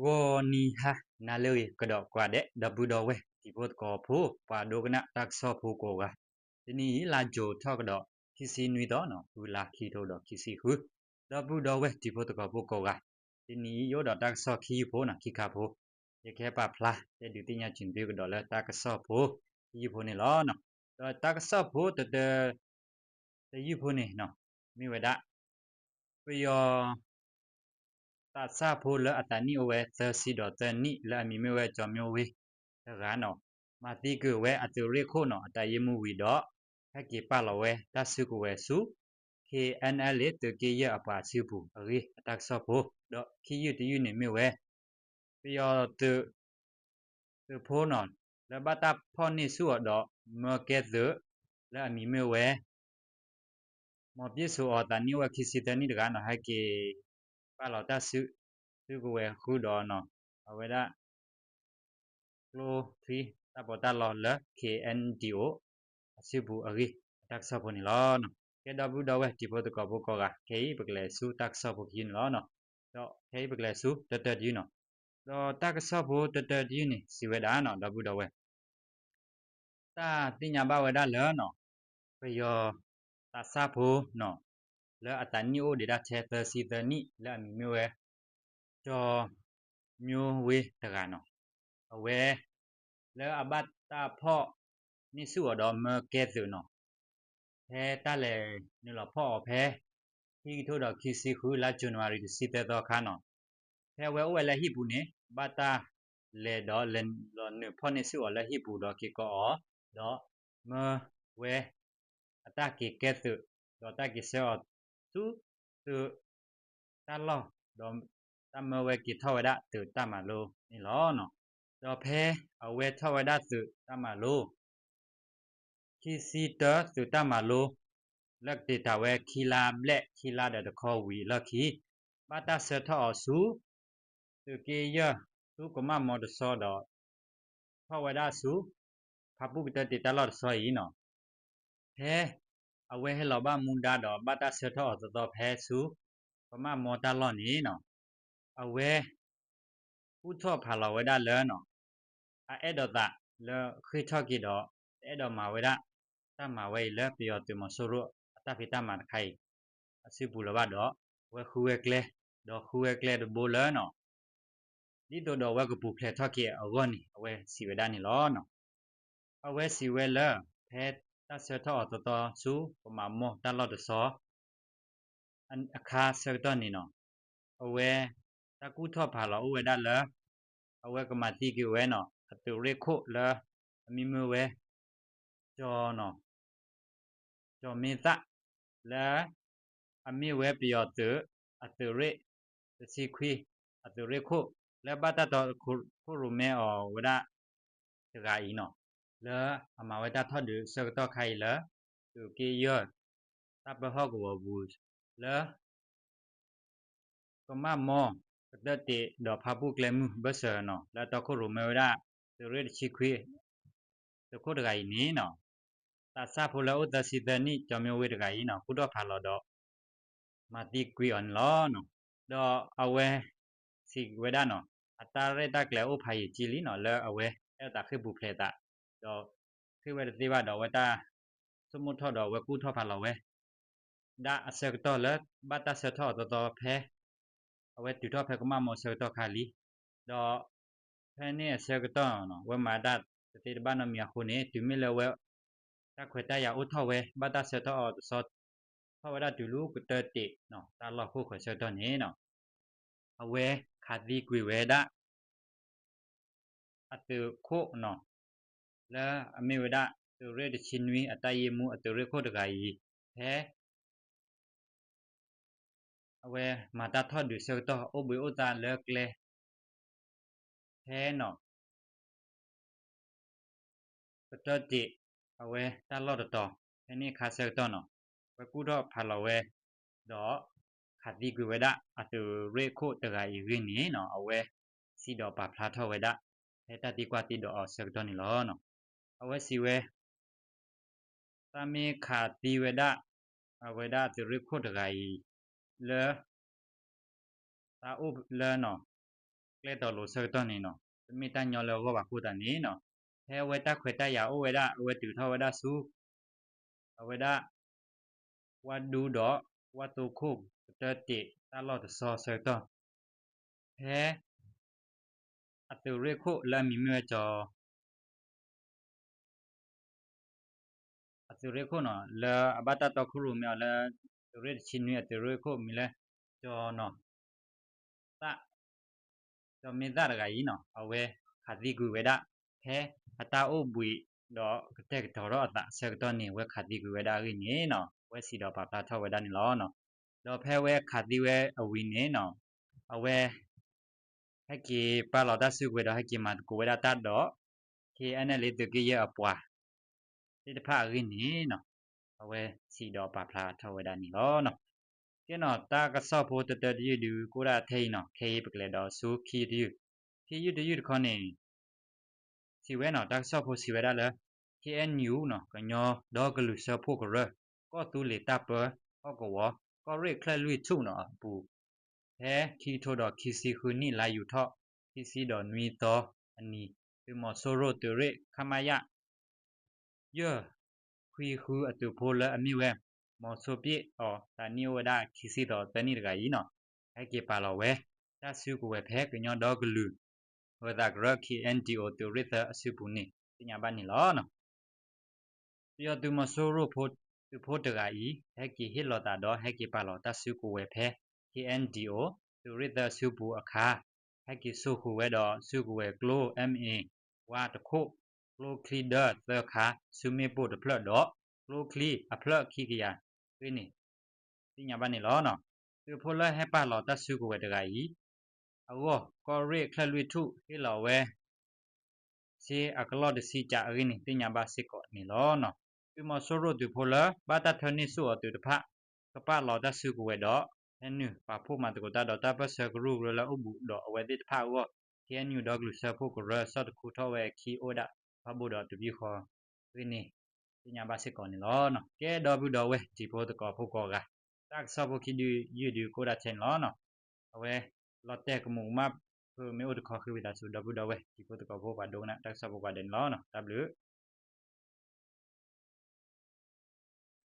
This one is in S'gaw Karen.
ဂီၤနံၤဟါနၤလၢအဂ့ၤကဒီးကိးဂၤဒဲး ဒီပုၢ်ဒီဝဲၢ်တံၤဖိသကိးဖိ ပှၤဒိကနၣ်တၢ်ကစီၣ်ဖိကိးဂၤ, တနံၤအံၤ လါယူၤထီၣ်ကဒီး ခံဆံနွံသီနီၤ ဖုလါခံကထိဒီးခံဆံဃု, ဒီပုၢ်ဒီဝဲၢ်တံၤဖိသကိးဖိကိးဂၤ, တနံၤအံၤ ယအိၣ်ဒီးတၢ်ကစီၣ်ခံယုၢ်ဖိနီၤ ခံခါဖိ, ယကဟဲပာ်ဖျါ တဲဒုးသ့ၣ်ညါစၢၤသုကဒီးလၢတၢ်ကစီၣ်ဖိ ခံယုၢ်ဖိန့ၣ်လီၤ. ဒီးတၢ်ကစီၣ်ဖိတတၢ တယုၢ်ဖိန့ၣ် မ့ၢ်ဝဲဒၣ် ပယီၤ သးစၢ်ဖိလၢအသးနံၣ်အိၣ်ဝဲသၢဆံဒီးသၢနံၣ် လၢအမံၤမ့ၢ်ဝဲ ကၠီၤမၠိဝ့ တဂၤနီၤ, မၤသံကွံာ်ဝဲအသုးရ့ၣ်ခိၣ်နီၤ အတၢ်ယ့ၢ်မူဝံၤဒီး ဟဲက့ၤပာ်လီၤဝဲတၢ်စုကဝဲၤဆူ ခ့ၣ်အဲၣ်အဲလ် သုးက့ယဲၢ်အပှၤအစုပူၤအဂ့ၢ် အတၢ်ကစီၣ်ဖိ, ဒီးခံယုၢ်တယုၢ်န့ၣ်မ့ၢ်ဝဲ ပယီၤသုး သုးဖိနီၤ လၢဘၣ်တၢ်ဖီၣ်န့ၢ်ဆူၣ်အီၤဒီး မၢကဲသုး လၢအမံၤမ့ၢ်ဝဲ မီၤပျ့ၣ်စိအီၤ သးနံၣ်အိၣ်ဝဲခံဆံသၢနံၣ်တဂၤနီၤ ဟဲက့ၤ ပာ်လီၤတၢ်စု စုကဝဲၤဃုာ်ဒီးနီၤ အဝဲဒၣ် ကျိချံ တၢ်ပီးတၢ်လီလၢ ခ့ၣ်အဲၣ်ဒံၣ်အိၣ် အစုပူၤအဂ့ၢ် အတၢ်ကစီၣ်ဖိန့ၣ်လီၤ. ကဲ ဒီပုၢ်ဒီဝဲၢ်တံၤဖိသကိးဖိကိးဂၤ ခဲအံၤပကလဲၤဆူတၢ်ကစီၣ်ဖိခံယုၢ်န့ၣ်လီၤ. ဒီးခဲအံၤပကလဲၤဆူတတၢတယုၢ်နီၤ, ဒီးတၢ်ကစီၣ်ဖိတတၢတယုၢ်န့ၣ် စံးဝဲဒၣ်နီၤ ဒီပုၢ်ဒီဝဲၢ် တၢ်သ့ၣ်ညါဘၣ်ဝဲဒၣ်လၢနီၤ ပယီၤသးစၢ်ဖိနီၤ လၢအသးနံၣ်အိၣ်ဒံးဒၣ်ထဲသၢဆံသၢနံၣ် လၢအမံၤမ့ၢ်ဝဲ ကၠီၤမၠိဝ့တဂၤနီၤ, အဝဲ လၢအဘၣ်တၢ်ဖီၣ်န့ၢ်ဆူၣ်အီၤဒီးမၢကဲသုးနီၤ, ဖဲတၢ်လဲၤနုာ်လီၤဖီၣ်အီၤဖဲ ခံကထိဒီးခံဆံဃု လါကၠူၤနဝါရံၤ တဆံသၢသီအခါနီၤ, ဖဲအဝဲအိၣ်ဝဲလၢဟံၣ်ပူၤန့ၣ် ဘၣ်တၢ်လဲၤဒီးလဲၤလီၤနုာ်ဖီၣ်န့ၢ်ဆူၣ်အီၤလၢဟံၣ်ပူၤဒီး က့ၤကိးအီၤ ဒီးမၢဝဲ အတၢ်က့ၤကဲသုး ဒီးတၢ်က့ၤဆှၢအီၤဆူသုးတၢ်လီၢ်, ဒီးတၢ်မၢဝဲက့ၤထီၣ်ဝဲဒၣ်သုးတၢ်မၤလိန့ၣ်လီၤ. ဒီးဖဲအဝဲထီၣ်ဝဲဒၣ်သုးတၢ်မၤလိ ခံဆံတၢသုးတၢ်မၤလိ လၢကတ့ၢ်တၢ်ဝဲခံလါဘျဲၣ် ခံလါဒီးတခီဝံၤအလီၢ်ခံ ဘၣ်တၢ်ဆှၢထီၣ်အီၤဆူ သုးက့ယဲၢ် ဆူကမၣ်မီတဆီဒီး ထီၣ်ဝဲဒၣ်ဆူ ဖၣ်ပူၣ်ကတၢၢ်တ့ၢ်တၢ်လီၢ်တဆီအံၤနီၤ, ဖဲအဝဲဟဲလီၤဘၣ်မူဒါဒီး ဘၣ်တၢ်ဆှၢထီၣ်အီၤသီသီဖဲဆူ ကမၣ်မီတၢ်လီၢ်န့ၣ်နီၤ, အဝဲ ကူၣ်ထီၣ်ဖးလီၤဝဲဒၣ်လၢနီၤ, အအဲၣ်ဒိးသးလၢဃ့ၢ်ထီၣ်က့ၤဒီး တအဲၣ်ဒိးမၤဝဲဒၣ် တၢ်မၤဝဲအံၤလၢပယီၤသုးမီၤစိရိၤအတၢ်ဖံးတၢ်မၤတခါအံၤ အစုပူၤလၢၤဘၣ်ဒီး အဝဲဃုဝဲကျဲ, ဒီးဃုဝဲကျဲတဘိလၢနီၤ ဒ်သိးဒီးအဝဲကပူၤဖျဲးထီၣ်က့ၤအဂီၢ်န့ၣ် အဝဲစံးဝဲဒၣ်န့ၣ်လီၤ. အဝဲစံးဝဲလၢ ဖဲတၢ်ဆှၢထီၣ်အီၤသီသီဆူ ကမၣ်မီတၢ်လီၢ်တဆီ အခါဆၢကတီၢ်န့ၣ်နီၤ, အဝဲ တၢ်ကူၣ်ထီၣ်ဖးလီၤအိၣ်ဝဲဒၣ်လၢ အဝဲကမၤသံကွံာ်ဝဲနီၤ အသုးရ့ၣ်ခိၣ်လၢ အမံၤမ့ၢ်ဝဲ ကၠီၤနီၤ ကၠီၤမ့ၢ်သၣ် လၢ အမ့ၢ်ဝဲပယီၤသုး အသုးရ့ၣ် တဆံခွံ အသုးရ့ၣ်ခိၣ် လၢဘၣ်တၢ်တီခိၣ်ရိၣ်မဲအီၤဝဲဒၣ် တဂၤအံၤနီၤ, လၢအမၤဝဲတၢ်ထီၣ်ဒုးဆၢကတီၢ်ခါအံၤလၢ သုးက့ယဲၢ် တၢ်ပၢဟီၣ်ကဝီၤပူၤ လၢ ကမၣ်မီ ကတၢၢ်တ့ၢ်ဒီးဖၣ်ပူၣ်ကျဲမုၢ်ဘၢၣ်စၢၤနီၤ လၢအတီခိၣ်ရိၣ်မဲဝဲဒၣ် သုးရ့ၣ်တဆံခွံ သုးခိၣ်တဂၤအံၤန့ၣ်နီၤ, သးစၢ်ဖိလၢအိၣ်သၢဆံသၢနံၣ် ကၠီၤမၠိဝ့တဂၤအံၤနီၤ ကူၣ်ထီၣ်ဖးလီၤဒီး မၤသံကွံာ်အီၤန့ၣ်လီၤ. ဒီးအဝဲ စံးဝဲဒၣ်နီၤ, အတၢ်ရဲၣ်တၢ်ကျဲၤအိၣ်ဖးယံာ်ကံလံနီၤ လၢအဝဲအဲၣ်သးဃ့ၢ်ပူၤဖျဲးသး, ဒီးဃ့ၢ်ဝဲတသ့ဘၣ်ဒီး အဝဲတၢ်ဆိကမိၣ်ထီၣ်ဒီး အဝဲကူၣ်ထီၣ်ဖးလီၤဝဲ ဒၣ်အဆၢကတီၢ်လၢ ဘၣ်တၢ်ဆှၢထီၣ်အီၤသီသီဖဲ အဝဲတုၤထီၣ်ဖဲကမၣ်မီဆၢကတီၢ်ခါလံ. ဒီးဖဲန့ၣ်အဆၢကတီၢ် အဝဲမၤတၢ်တသ့တဘၣ်နီတမံၤအဃိန့ၣ် တုၤမ့ၢ်လၢအဝဲ တၢ်ခွဲးတၢ်ယာ်အိၣ်ထီၣ်ဝဲ ဘၣ်တၢ်ဆှၢထီၣ်အီၤတဆီ ထီၣ်ဝဲဒၣ်တုၤလၢကတၢၢ်တ့ၢ် တၢ်လီၢ်ခိၣ်ဃၢၤဆၢကတီၢ်န့ၣ် အဝဲခးသံကွံာ်ဝဲဒၣ် အသုးခိၣ်နီၤ လၢအမ့ၢ်ဝဲဒၣ် သုးရ့ၣ်တဆံနွံ အတၢ်ယ့ၢ်မူအသုးရ့ၣ်ခိၣ်တဂၤအံၤ ဖဲ အဝဲမၤတၢ်ထီၣ်ဒုးဆၢကတီၢ် အိၣ်ဘှံးအိၣ်သါလၢကျဲ ဖဲနီၤ ကတၢၢ်တ့ၢ် အဝဲတၢ်လီၢ်တတီၤ ဖဲန့ၣ်အခါဆၢကတီၢ်နီၤ အဝဲကူၣ်ထီၣ်ဖးလီၤဝဲ ဒီးခးသံကွံာ်ဝဲဒၣ် အသုးရ့ၣ်ခိၣ်တဂၤအံၤအဂ့ၢ်န့ၣ်နီၤ အဝဲစံးဒီးပာ်ဖျါထီၣ်ဝဲဒၣ် ဖဲတၢ်သံကွၢ်သံဒိးအီၤဆၢကတီၢ်န့ၣ်လီၤ. အဝဲစံးဝဲ တၢ်မ့ၢ်ခးသံဝဲဒၣ် အဝဲဒၣ်အသုးရ့ၣ်ခိၣ်တဂၤအံၤ လၢ တၢ်အိၣ်လၢနီၤ ကျဲတီၤလိၤဆၢကတီၢ်န့ၣ်နီၤ တမ့ၢ်တၢ်ညီလၢအဂီၢ်ဘၣ်အဃိသတးန့ၣ်နီၤ ဖဲအဝဲတၢ်ခွဲးတၢ်ယာ်အိၣ်ဝဲဒၣ် အဝဲတုၤထီၣ်ဝဲဒၣ်ဆူ အဝဲဒၣ် ဝၣ်ဒူဒီး ဝၣ်သိခိၣ်ကတၢၢ်တ့ၢ်တၢ်လီၢ်တဆီဆၢကတီၢ် ဖဲ အသုးရ့ၣ်ခိၣ်လၢအမံၤမ့ၢ်ဝဲကၠီ အသုးရ့ၣ်ခိၣ်နီၤ လၢအဘၣ်တၢ်တီခိၣ်ရိၣ်မဲအီၤလၢ သုးရ့ၣ်တဆံနွံအသုးရ့ၣ်ခိၣ်မံၤလၢ ကၠီနီၤ သၣ် ကၠီမ့ၢ်သၣ်တဂၤအံၤနီၤ အဝဲခးသံကွံာ်ဝဲဒၣ် ဖဲအတၢ်အိၣ်ဘှံးဒီးကတဲာ်ကတီၤထီၣ်အသးဆၢကတီၢ်န့ၣ် အဝဲခးသံကွံာ်ဝဲဒၣ်အဂ့ၢ်န့ၣ်နီၤ အဝဲစံးဒီးပာ်ဖျါထီၣ်ဝဲဒၣ်န့ၣ်လီၤ. ဒီးဖဲအဝဲခးသံဝဲအဝံၤန့ၣ်နီၤ အဝဲ ဟဲက့ၤပာ်လီၤတၢ်စုကဝဲၤဒီး ဟဲက့ၤမၤသကိးဝဲဒၣ်တၢ်ဒီး KNLA သုးက့ယဲၢ်အပှၤ သ့ၣ်တဖၣ်အဂ့ၢ်န့ၣ်နီၤ အဝဲစံးဒီးပာ်ဖျါထီၣ်ဝဲဒၣ်န့ၣ်လီၤ. ကဲနီၤ တၢ်ကစီၣ်ဖိတတၢတယုၢ်ဒုး ကအိၣ်ဒၣ်ထဲအံၤနီၤ ခဲအံၤပကလဲၤဒီးဆူခံယုၢ်တယုၢ်, ခံယုၢ်တယုၢ်တခီန့ၣ် စံးဝဲနီၤ တၢ်ကစီၣ်ဖိစံးဝဲဒၣ်လၢ KNU နီၤ ကညီဒီကလုာ်စၢဖှိၣ်ကရၢ ကီၢ်သူလ့ၤတၢ်ပၢ ဟီၣ်ကဝီၤ ကီၢ်ရ့ၣ်ချၢၣ်လွံၢ်ထူၣ်နီၤအပူၤ ဖဲခံကထိဒီးခံဆံဃုနံၣ် လါယူၤထီၣ် ခံဆံဒီးနွံသီအနံၤ သုးမီၤစိရိၣ်သုးရ့ၣ် ခမရ ယဲၢ်ခွံဃုအသုးဖိလၢအမ့ၢ်ဝဲ မီၤစိပျ့ၣ်အီၤ သးနံၣ်အိၣ်ဝဲဒၣ်ခံဆံသီသၢနံၣ်တဂၤအံၤနီၤ ဟဲက့ၤပာ်လီၤဝဲ တၢ်စုကဝဲၤဖဲကညီဒီကလုာ် ဂၢၤသးကရၢ KNDO သုးရ့ၣ်သၢအစုပူၤန့ၣ် သ့ၣ်ညါဘၣ်န့ၣ်လီၤ. ပယီၤသုးမီၤစိရိၣ်ဖိသုးဖိတဂၤအံၤ ဟဲက့ၤဟ့ၣ်လီၤသးဒီးဟဲက့ၤပာ်လီၤတၢ်စုကဝဲၤဖဲ KNDO သုးရ့ၣ်သၢအစုပူၤအခါ ဟဲက့ၤစိာ်ဃုာ်ဝဲဒီးစုကဝဲၤကျိ MA ဝါတခိၣ် ကျိချံဒၢသၢခါ ဆူမ့ၣ်ပိၢ်တဖျၢၣ်ဒီး ကျိချံအဖျၢၣ်ခံကယၤအဂ့ၢ်န့ၣ် သ့ၣ်ညါဘၣ်န့ၣ်လီၤ. သုးဖိလၢဟဲပာ်လီၤတၢ်စုကဝဲၤတဂၤအံၤ အဂီၢ် ကီၢ်ရ့ၣ်ချၢၣ်လွံၢ်ထူၣ်ဟ့ၣ်လီၤဝဲ စ့အကလီၢ်တဆံကးအဂ့ၢ်န့ၣ် သ့ၣ်ညါဘၣ်စ့ၢ်ကီးန့ၣ်လီၤ. သုးမီၤစိရိၣ်သုးဖိလၢ ဘၣ်တၢ်ထၢန့ၢ်ဆူၣ်အီၤသုးတဖၣ် ကပာ်လီၤတၢ်စုကဝဲၤဒီး ဟဲနုာ်ပာ်ဖှိၣ်မၤသကိးတၢ်ဒီးတၢ်ပၢၢ်ဆၢကရူၢ်ကရၢလၢအိၣ်ဘူးဒီးအဝဲသ့ၣ်တဖၣ်အဂီၢ် KNU ဒီကလုာ်စၢဖှိၣ်ကရၢ ဆီၣ်တခူထီၣ်ဝဲအခံအိၣ်ဝဲဒၣ်ထီဘိဒီးတဘ့ၣ်ဃီအဂ့ၢ်န့ၣ် သ့ၣ်ညါဘၣ်စ့ၢ်ကီးန့ၣ်လီၤ. ကဲဒီပုၢ်ဒီဝဲၢ်တံၤဖိသကိးဖိကိးဂၤ တၢ်ကစီၣ်ဖိခံဒုယုၢ်ဒုးကအိၣ်ဒၣ်ထဲန့ၣ်လီၤ. အဝဲ လီၤတဲာ်ကမူးကမၣ်ဖုးမ့ၢ်အိၣ်တခီဃ့ဝံသးစူၤ ဒီပုၢ်ဒီဝဲၢ်တံၤဖိသကိးဖိပှၤဒိကနၣ်တၢ်ကစီၣ်ဖိပှၤဒဲးန့ၣ်လီၤ. တၢ်ဘျုး